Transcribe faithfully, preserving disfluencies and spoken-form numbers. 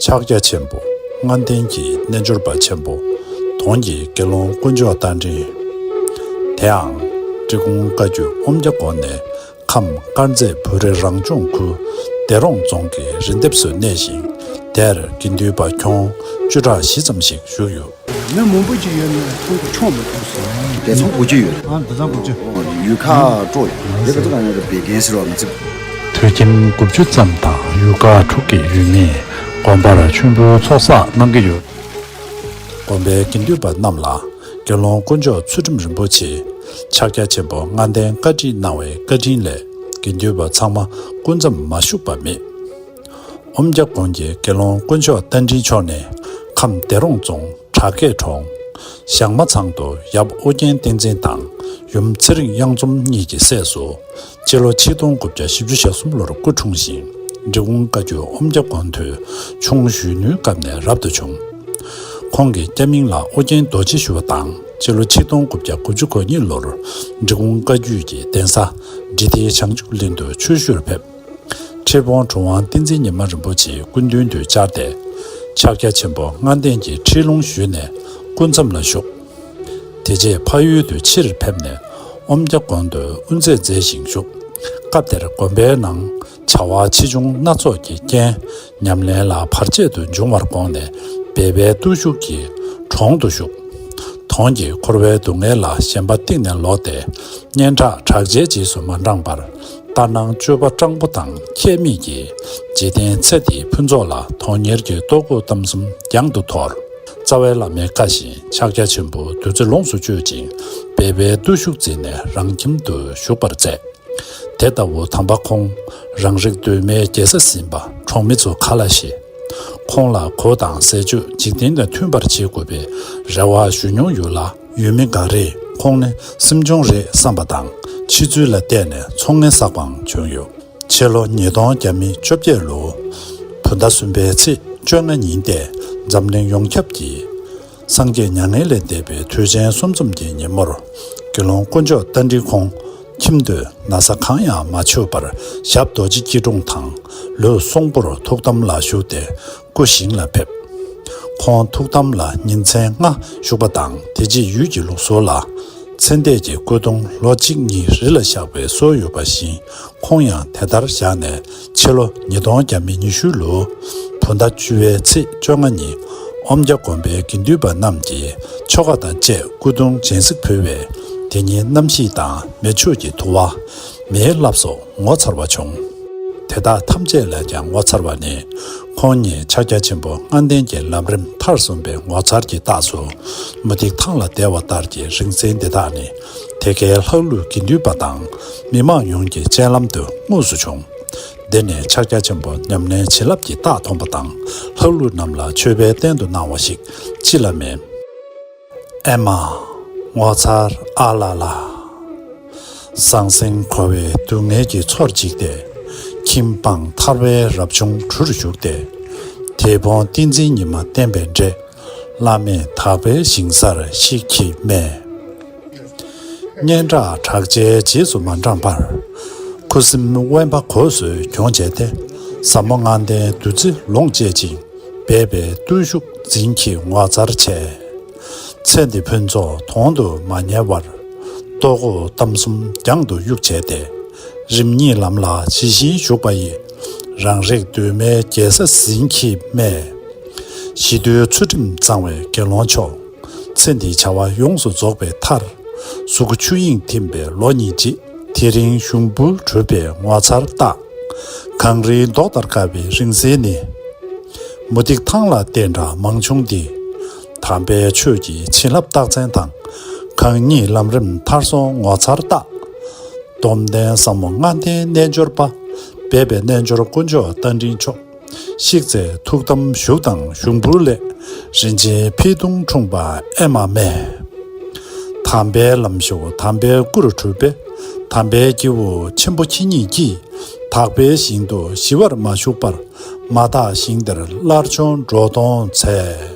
ཕྱག་རྒྱ་ཆེན་པོ་ལྔ་ལྡན་གྱི་རྣལ་འབྱོར་པ་ཆེན་པོ་དོན་གྱི་དགེ་སློང་དཀོན་མཆོག་རྟ་མགྲིན། དེའང་འབྲི་གུང་བཀའ་བརྒྱུད་ཨོམ་བརྒྱ་དགོན་ནས་ཁམས་དཀར་མཛེས་བོད་རིགས་རང་སྐྱོང་ཁུལ་སྡེ་རོང་རྫོང་གི་རི་ལྡེབས་སུ་གནས་ཤིང་། དེར་དགེ་འདུན་པ་ཁྱོན་བཅུ་ཕྲག་བཞི་ཙམ་ཞིག་བཞུགས་ཡོད། མི་མང་པོ་ཅིག་ཡོད་ན་ཁོང་གི་ཆོག་མི་ཐུབ་སོང་། སྡེ་ཚན་དགུ་བཅུ་ཡོད། ཨ། སྡེ་ཚན་དགུ་བཅུ། ཡུལ་ཁག་སྤྲོ་ཡོད། དེ་ག་ཚོད་ག་ཡོད་པའི་འགན་ཟེར་བ་མི་ཚེ། དུས་ཁྱིམ་དགུ་བཅུ་ཙམ་དང་ཡུལ་ཁག་དྲུག་གི་ཡུལ་མིས་དགོན་པར་མཆོད་འབུལ་ཚོགས་བསགས་གནང་གི་ཡོད། དགོན་པའི་དགེ་འདུན་པ་རྣམས་ལ་དགེ་སློང་དཀོན་མཆོག་ཚུལ་ཁྲིམས་རིན་པོ་ཆེས་ཕྱག་རྒྱ་ཆེན་པོ་ལྔ་ལྡན་བཀའ་ཁྲིད་གནང་བའི་བཀའ་དྲིན་ལས་དགེ་འདུན་པ་ཚང་མ་སྐུ་མཚམས་མ་བཞུགས་པ་མེད། ཨོམ་བརྒྱ་དགོན་གྱི་དགེ་སློང་དཀོན་མཆོག་རྟ་མགྲིན་མཆོག་ནས་ཁམས་སྡེ་རོང་རྫོང་བྲག་སྐེད་གྲོང་ཞང་མ་ཚང་དུ་ཡབ་ཨོ་རྒྱན་བསྟན་འཛིན་དང་ཡུམ་ཚེ་རིང་གཡང་འཛོམས་གཉིས་ཀྱི་སྲས་སུ་སྤྱི་ལོ་ཆིག་སྟོང་དགུ་བརྒྱ་བཞི་བཅུ་ཞེ་གསུམ་ལོར་སྐུ་འཁྲུངས་ཤིང་། འབྲི་གུང་བཀའ་བརྒྱུད་ཨོམ་བརྒྱ་དགོན་དུ་ཆུང་གཞོན་ནུའི་སྐབས་ནས་རབ་ཏུ་བྱུང་། ཁོང་གི་སྐྱ་མིང་ལ་ཨོ་རྒྱན་རྡོ་རྗེ་ཞུ་བ་དང་། སྤྱི་ལོ་ཆིག་སྟོང་དགུ་བརྒྱ་དགུ་བཅུ་གོ་གཉིས་ལོར་འབྲི་གུང་བཀའ་བརྒྱུད་ཀྱི་གདན་ས་འབྲི་ཏའི་བྱང་ཆུབ་གླིང་དུ་ཆོས་ཞུར་ཕེབས། ཁྲི་དཔོན་གྲུབ་དབང་བསྟན་འཛིན་ཉི་མ་རིན་པོ་ཆེའི་སྐུ་མདུན་དུ་བཅར་ཏེ། ཕྱག་རྒྱ་ཆེན་པོ་ལྔ་ལྡན་གྱི་ཁྲིད་ལུང་ཞུས་ནས་སྐུ་མཚམས་ལ་བཞུགས། དེ་རྗེས་ཕ་ཡུལ་དུ་ཕྱིར་ཕེབས་ནས་ཨོམ་བརྒྱ་དགོན་དུ་དབུ་མཛད་མཛད་བཞིན་བཞུགས། སྐབས་དེར་དགོན་པའི་ནང་བྱ་བ་ཆེ་ཆུང་སྣ་ཚོགས་ཀྱི་རྐྱེན། ཉམས་ལེན་ལ་བར་ཆད་དུ་འབྱུང་བར་དགོངས་ནས་སྦས་པའི་བརྟུལ་ཞུགས་ཀྱིས་གྲོང་དུ་བཞུགས། དོན་གྱིས་འཁོར་བའི་སྡུག་བསྔལ་ལ་ཞེན་པ་གཏིང་ནས་ལོག་སྟེ། སྙན་གྲགས་གྲགས་ཆེན་རྗེས་སུ་མ་འབྲངས་པར། ལྟར་སྣང་སྤྱོད་པ་སྤྲང་པོ་དང་ཁྱད་མེད་ཀྱིས། འཇིག་རྟེན་ཚེ་འདིའི་ཕུན་ཚོགས་ལ་དོན་གཉེར་གྱི་ལྟོ་གོས་གཏམ་གསུམ་རྒྱང་དུ་དོར། རྩ་བའི་བླ་མའི་བཀའ་བཞིན་ཕྱག་རྒྱ་ཆེན་པོ་བདུད་རྩི་ལོངས་སུ་སྤྱོད་ཅིང་སྦས་པའི་བརྟུལ་ཞུགས་བརྩིས་ནས་རང་ཁྱིམ་དུ་བཞུགས་པར་མཛད། དེ་ལྟ་བུ་དམ་པ་ཁོང་རང་རིགས་གདོད་མའི་རྒྱལ་ས་ཟིན་པ་གྲོང་མི་ཚོ་ཁ་ལ་ཞེ། ཁོང་ལ་གོས་དང་ཟས་སྤྱོད་འཇིག་རྟེན་དང་མཐུན་པར་བྱེད་དགོས་པའི་རེ་བ་ཞུ་མྱོང་ཡོད་ལ། ཡུལ་མི་འགའ་རེས་ཁོང་ནི་སེམས་ཆུང་རེད་བསམ་པ་དང་། ཕྱི་ཚུལ་ལ་བལྟས་ནས་ཚོང་ངན་བསགས་པའང་བྱུང་ཡོད། ཕྱི་ལོ་ཉིས་སྟོང་བརྒྱ་མེད་བཅོ་བརྒྱད་ལོ་བོད་ཟླ་གསུམ་པའི་ཚེས་བཅོ་ལྔ་ཉིན་ཏེ་འཛམ་གླིང་ཡོངས་ཁྱབ་ཀྱི་སངས་རྒྱས་མྱ་ངན་ལས་འདས་པའི་དུས་ཆེན་གསུམ་འཛོམས་ཀྱི་ཉིན་མོར་དགེ་སློང་དཀོན་མཆོག་རྟ་མགྲིན་ཁོང་ཁྱིམ་དུ་ན་བཟའ་གང་ཡང་མ་མཆོད་པར་ཞབས་རྡོ་རྗེ་སྐྱིལ་ཀྲུང་དང་ལུས་གསོང་པོར་ཐུགས་དམ་ལ་བཞུགས་ཏེ་སྐུ་ཞིང་ལ་ཕེབས། ཁོང་ཐུགས་དམ་ལ་ཉིན་མཚན་ལྔ་བཞུགས་པ་དང་། དེ་རྗེས་ཡུལ་གྱི་ལུགས་སྲོལ་ལ་ཚེ་འདས་ཀྱི་སྐུ་གདུང་ལོ་གཅིག་གཉིས་རི་ལ་བཞག་པའི་སྲོལ་ཡོད་པ་བཞིན། ཁོང་ཡང་དེ་ལྟར་བཞག་ནས་ཕྱི་ལོ་ཉིས་སྟོང་བརྒྱ་མེད་ཉི་ཤུ་ལོ་བོད་ཟླ་བཅུ་བའི་ཚེས་བཅོ་ལྔ་ཉིན་ཨོམ་བརྒྱ་དགོན་པའི་དགེ་འདུན་པ་རྣམས་ཀྱིས་ཆོ་ག་དང་བཅས་སྐུ་གདུང་སྦྱིན་སྲེག་ཕུལ་བས། དེ་ཉིན་གནམ་གཤིས་དང་མེ་མཆོད་ཀྱི་དུ་བ། མེའི་རླབས་སོགས་ངོ་མཚར་བ་བྱུང་། དེ་དག་ཐམས་ཅད་ལས་ཀྱང་ངོ་མཚར་བ་ནི། ཁོང་ཉིད་ཕྱག་རྒྱ་ཆེན་པོ་ལྔ་ལྡན་གྱི་ལམ་རིམ་མཐར་སོན་པའི་ངོ་མཚར་གྱི་རྟགས་སུ། མུ་ཏིག་ཐང་ལ་བསྡད་པ་ལྟར་གྱི་རིང་བསྲེལ་འདི་དག་ནི། དེ་གའི་ལྷག་ལུས་དགེ་འདུན་པ་དང་མི་མང་ཡོངས་ཀྱི་སྤྱན་ལམ་དུ་དངོས་སུ་བྱུང་། འདི་ནི་ཕྱག་རྒྱ་ཆེན་པོ་ཉམས་ལེན་བྱིན་རླབས་ཀྱི་རྟགས་མཐོང་པ་དང་། ལྷག་ལུས་རྣམས་ལ་མཆོད་པའི་རྟེན་དུ་གནང་བ་ཞིག་ཅི་ལ་མིན། ཨེ་མ། ངོ་མཚར་ཨ་ལ་ལ། ཟང་ཟིང་འཁོར་བའི་སྡུག་བསྔལ་གྱི་མཚོར་འཇིགས་ཏེ། ཁྱིམ་སྤངས་ཐར་པའི་རབ་བྱུང་གྲུར་ཞུགས་ཏེ། དེད་དཔོན་བསྟན་འཛིན་ཉི་མ་བསྟན་པའི་འདྲེ། བླ་མེད་དག་པའི་ཞིང་སར་གཤེགས་ཀྱིས་སྨྲས། སྙན་གྲགས་གྲགས་ཆེན་རྗེས་སུ་མ་འབྲངས་པར། ཁུ་སིམ་དབེན་པ་གོས་སུ་གྱོན་བྱས་ཏེ། ཟབ་མོ་ལྔ་ལྡན་བདུད་རྩི་ལོངས་སྤྱད་ཅིང་སྦས་པའི་བརྟུལ་ཞུགས་འཛིན་གྱིས་ངོ་མཚར་ཆེ། ཚེ་འདི་ཕུན་ཚོགས་དོན་དུ་མ་གཉེར་བར། ལྟོ་གོས་གཏམ་གསུམ་རྒྱང་དུ་གཡུག་བྱས་ཏེ། རིམ་གཉིས་ལམ་ལ་ཇི་བཞིན་ཞུགས་པ་ཡི། རང་རིགས་གདོད་མའི་རྒྱལ་ས་ཟིན་གྱིས་སྨྲས། ཞི་དུལ་ཚུལ་ཁྲིམས་གཙང་བའི་དགེ་སློང་མཆོག། ཚེ་འདིའི་བྱ་བ་ཡོངས་སུ་རྫོགས་པའི་མཐར། གཟུགས་ཆུ་དབྱིངས་ཐིམ་པའི་ལོ་གཉིས་རྗེས། དེ་རིང་ཞུགས་འབུལ་གྲུབ་པའི་ངོ་མཚར་རྟགས། གངས་རིའི་མདོག་ལྟར་དཀར་བའི་རིང་བསྲེལ་ནི། མུ་ཏིག་ཐང་ལ་བརྟེན་འདྲ་མང་བྱུང་འདི། དམ་པའི་ཆོས་ཀྱི་བྱིན་རླབས་རྟགས་མཚན་དང་། གང་ཉིད་ལམ་རིམ་མཐར་སོན་ངོ་མཚར་རྟགས། སྡོམ་ལྡན་ཟབ་མོ་ལྔ་ལྡན་རྣལ་འབྱོར་པ། སྦས་པའི་རྣལ་འབྱོར་དཀོན་མཆོག་རྟ་མགྲིན་མཆོག། གཤེགས་ཚེ་ཐུགས་དམ་བཞུགས་དང་ཞུགས་འབུལ་ལས། རིན་ཆེན་ཕྱེ་ཐུང་འཁྲུངས་པ་ཨེ་མ་སྨྲས། དམ་པའི་ལམ་ཞུགས་དམ་པའི་སྐུར་གྲུབ་པའི། དམ་པའི་སྐྱེ་བོ་ཆེན་པོ་ཁྱེད་ཉིད་ཀྱིས། དག་པའི་ཞིང་དུ་ཞི་བར་མ་བཞུགས་པར། མ་དག་ཞིང་འདིར་སླར་བྱོན་འགྲོ་གཏོང་འཚལ།